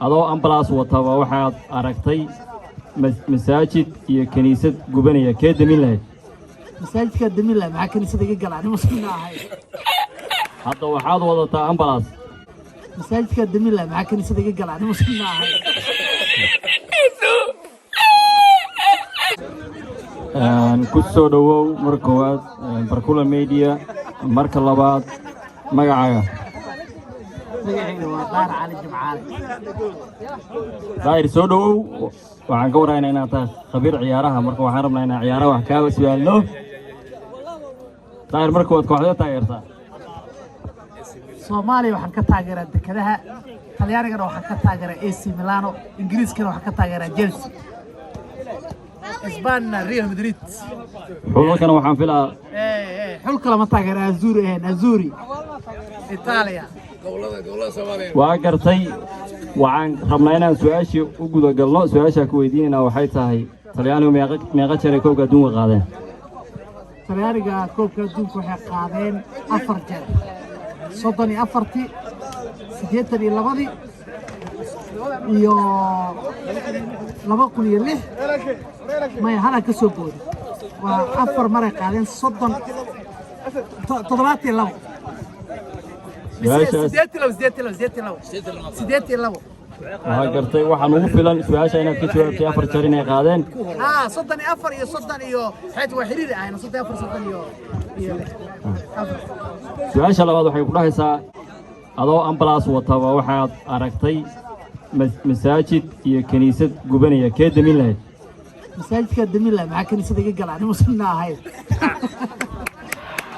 Adoo ambalaas wataba waxaad aragtay masaajid iyo kiniisad gubanaya, kee demin lahayd? Masaajidkaa damin laha. Maxaa kaniisada iga gala? Ani muslimna ahay. Hadda waxaad wadataa ambalaas. Masaajidkaa damin laha. Maxaa kaniisada iga gala? Ani muslimna ahay. Ku soo dhowow marka koowaad Barkula Media, marka labaad magacaaga? Magacayga waa Daar Cali Jimcaale. Daahir, soo dhowow. Waxaan ka warhaynaa inaad tahay khabiir ciyaaraha, marka waxaan rabnaa inaan ciyaaraha wax kaa su'aalno. Daahir, marka waad kooxdee taageertaa? Soomaaliya waxaan ka taageeraa Dekedaha, Talyaanigana waxaan ka taageeraa AC Milano, Ingiriiskana waxaan ka taageeraa Chelsea, Isbaanna Real Madrid. Xulalkana waxaan filaa. Xulka lama taageera Azzurri ahayn, Azzurri Italia. Waa gartay. Waxaan rabnaa inaan su-aashii u guda galno. Su-aashaa ku weydiinaynaa waxay tahay: Talyaanigu meeqa jeer ay koobka adduunka qaadeen? Talyaaniga koobka adduunka waxay qaadeen afar jeer: 34-tii, 82-dii iyo 2006. Maya, halaa ka soo booday. Waa afar maray qaadeen: soddon, 72. Su-aashaas 82, 82, 82, 82. Waa gartay. Waxaan ugu filan su-aasha inaad ka jawaabtay afar jeer inay qaadeen. Haa, 34 iyo soddon iyo xeet waa xiriir ahayna: 34, soddon iyo afar. Su-aasha labaad waxay ku dhahaysaa: adoo ambalaas wataba waxaad aragtay masaajid iyo kiniisad gubanaya, kee demin lahayd? Masaajidkaa damin laha. Maxaa kaniisada iga gala? Ani muslimna ahay.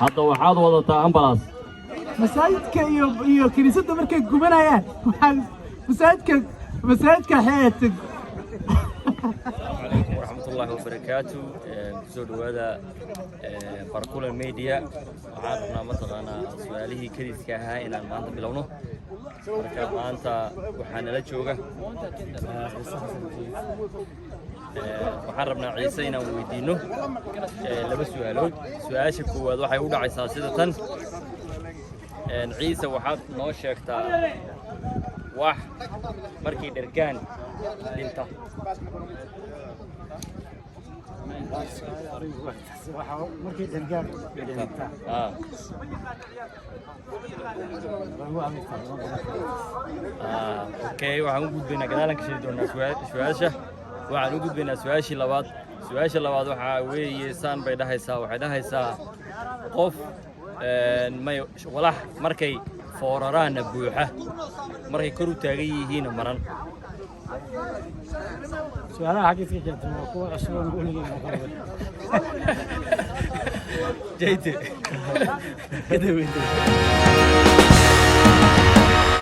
Hadda waxaad wadataa ambalaas. Masaajidka iyo kiniisadda markay gubanayaan, waxaa masaajidka xeet. Calaykum waraxmatullaahi wabarakaatu. Kusoo dhowaada Barkula Media. Waxaan rabnaa, mataqaanaa, su-aalihii kadiska ahaa inaan maanta bilowno. Marka maanta waxaa nala jooga, waxaan rabnaa Ciise inaan weydiino laba su-aalood. Su-aasha koowaad waxay u dhacaysaa sida tan. Ciise, waxaad noo sheegtaa wax markay dhergaan dhinta. Markay dhergaan dhinta? Ah. Lagu adeegtaa. Ah, okay, waxaan u gudbaynaa, gadaalan ka sheegi doonaa su-aasha. Waxaan u gudbaynaa su-aashii labaad. Su-aasha labaad waxaa weeye, saan bay dhahaysaa, waxay dhahaysaa: qof may walax markay fooraraanna buuxa, markay kor u taagan yihiinna maran. Su-aalaha xaggeed ka keentay? Waa kuwa cusub oon weligay maqalin. Jayte, kada weydiin.